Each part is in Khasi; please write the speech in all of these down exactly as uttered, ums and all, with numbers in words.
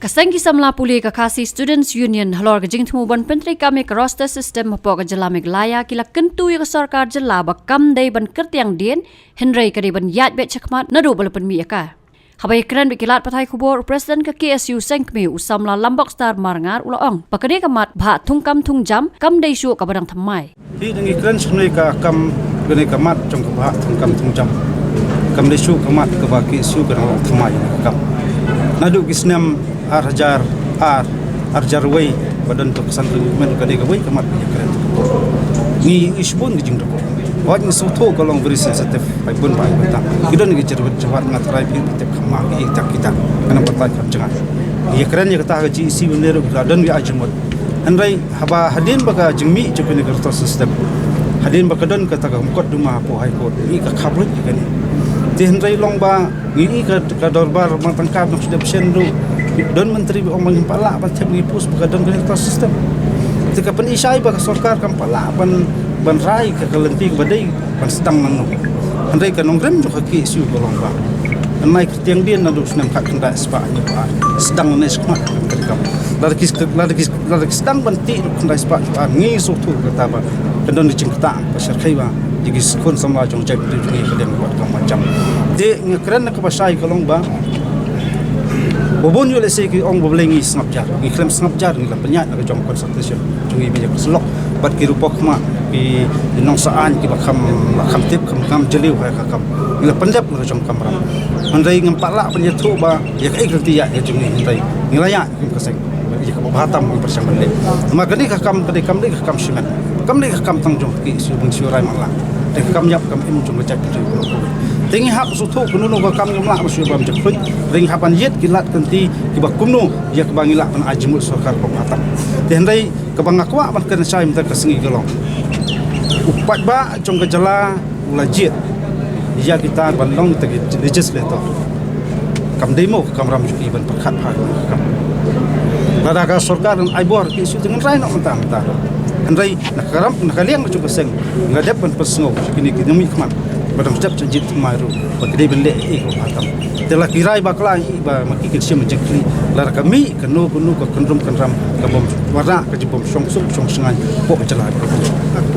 Seng ki samla pule ka Khasi Students Union halor ka jingthmu ban pyntreikam ïa ka roster system hapoh ka jylla Meghalaya ki la kyntu ïa ka sorkar jylla ba kam dei ban kyrtiang dien, hynrei ka dei ban ïaid beit shakhmat naduh ba la pynmih ïa ka. Haba ïakren bad ki lad pathai khubor, u President ka K S U Seng Kmie, u samla Lambok Star Marngar, u la ong ba kane ka mat bhah thungkam thungjam kam dei shuh kaba dang thymmai. Hi dang ïakren shane ka kam, kane ka mat jong ka bhah thungkam thungjam kam dei shuh ka mat kaba K S U ka dang long thymmai ka kam. Naduh ki snem ar hajar ar, ar hajar wei ba don to ka Central Government, ka dei kawei ka mat ba ïakren. Ngi ïohi shibun ka jingdukut. Wat ngi sngewthuh ka long very sensitive, ai bun ba ai bun tang. Ki don ki jingdukut jingwat, nga tharai phi tip kham ma ki tak kita. Ka nang batai kham jngai. Ïakren ïa kata ka G E C bynta ruh la don ïa jingmut. Hynrei haba hadien ba ka jingmih jong kane ka roster system, hadien ba ka don kata ka mukotduma hapoh High Court, ngi ka khapluit ïa kane. Te hynrei long ba ngi i ka, ka dorbar bang tang ka nong sdep shen ruh, don myntri ba ong ba ngim pat lah ban thep ngi pus ba ka don kane ka roster system. Te ka pynishai ba ka sorkar kam pat lah ban, ban rai ka, ka lynti kaba dei ban sdang nangno. Hynrei ka nongrim jong ka K S U ka long ba, nai kyrtiang dien naduh snem khatkhyndai spah hynñiewphew ar, sdang ne shakhmat ka kam. Lada ki, lada ki, lada ki sdang ban tih naduh khyndai spah hynñiewphew ar, ngi sngewthuh kata ba ka don ka jingktah ka shyrkhei ba ïa ki khun samla jong jaitbynriew jong ngi ka liang ka kam ba jam. Te nga kren na kaba shai ka long ba, ba bun ïoh lehse ki ong ba balei ngi sngap jar, ngi khlem sngap jar, ngi la pynïaid na ka jong consultation jong ngi ba ïa ka syllok bad ki ruh pok ma ki nongsa aiñ kiba kham, kham tip, kham, kham jylliew ha ka kam. Ngi la pyndep la ka jong kamram. Hynrei ngim pat lah ban ïathuh ba ïa kaei ka lynti ïaid ka jong ngi, hynrei ngi la ïaid kum ka seng. Ïa kaba bha tam ngi pyrshang ban leh. Namar kane ka kam, kane kam dei ka kam shimet. Kam dei ka kam tang jong ka K S U ban shu rai man la. Dei ka kam ïap kam im jong ka jaitbynriew. Te ngi hap sngewthuh kano kano ka kam ngim lah ban shu ban jakhluit. Te ngi hap ban ïit ki lad ki lynti kiba kumno ïa kaba ngi lah ban ai jingmut sorkar kaba bha tam. Te hynrei kaba nga kwah ban kren shai mynta ka sngi ka long, u paidbah jong ka jylla u la jied ïa kita ban long kita ki legislator. Kam dei mo ka kamram jong ki ban pyrkhat bha ka kam. Lada ka sorkar kan ai bor ki issue te ngan rai noh mynta mynta. Hynrei na ka ram, na ka liang jong ka seng, nga dep ban pynsngew kine ki nongmihkhmat ba dang step sha jied thymmai ruh ba ki dei ban leh ei ei kaba bha tam. Te la ki rai bakla ei ba ma ki kin shim jingkylli. Lada ka mih kano kano ka kynrum kynram ka bym wanrah ka jingbym shong suk shong shngaiñ hapoh ka jylla.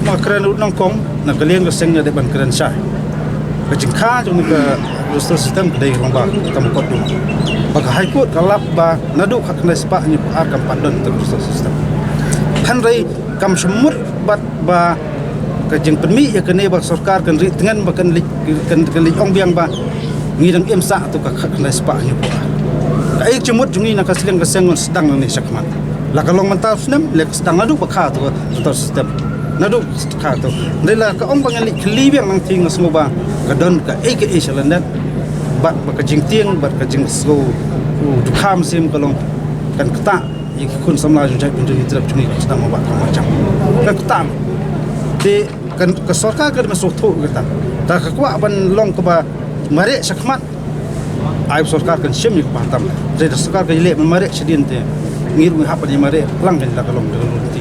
Nga kren ruh nyngkong, na ka liang ka seng nga dei ban kren shai. Ka jingkha jong ka roster system ka dei lyngba ka mukotduma. Ba ka High Court ka lap ba naduh khatkhyndai spah hynñiewphew ar kam pat don ka roster system. Hynrei kam shym mut bad ba ka jingpynmih ïa kane ba sorkar kan ri tngen ba kan leit, kan, kan leit ong biang ba ngi dang im sah to ka khatkhyndai spah hynñiewphew ar. Kaei ka jingmut jong ngi na ka sliang ka seng ngan sdang nangne shakhmat. La ka long mynta u snem, leh ka sdang naduh ba kha to ka roster system. Naduh kha to. Hynrei la ka ong ba ngan leit kylli biang nangtei, nga sngew ba ka don kaei kaei sha lyndet. Bad ba ka jingtieng bad ka jingsngew u dukha mynsiem ka long kan ktah ïa ki khun samla jong jaitbynriew, ki trep jong ngi, ka sdang ba ka marjan. Kan ktah. Te kan, ka sorkar ka dei ban sngewthuh kata. Te ka kwah ban long kaba mareh shakhmat. Ai sorkar kan shim ïa kaba tam. Te sorkar ka leh ban mareh shadien te ngi ruh ngi hap ban ïa mareh lang kan da ka long da ka long te.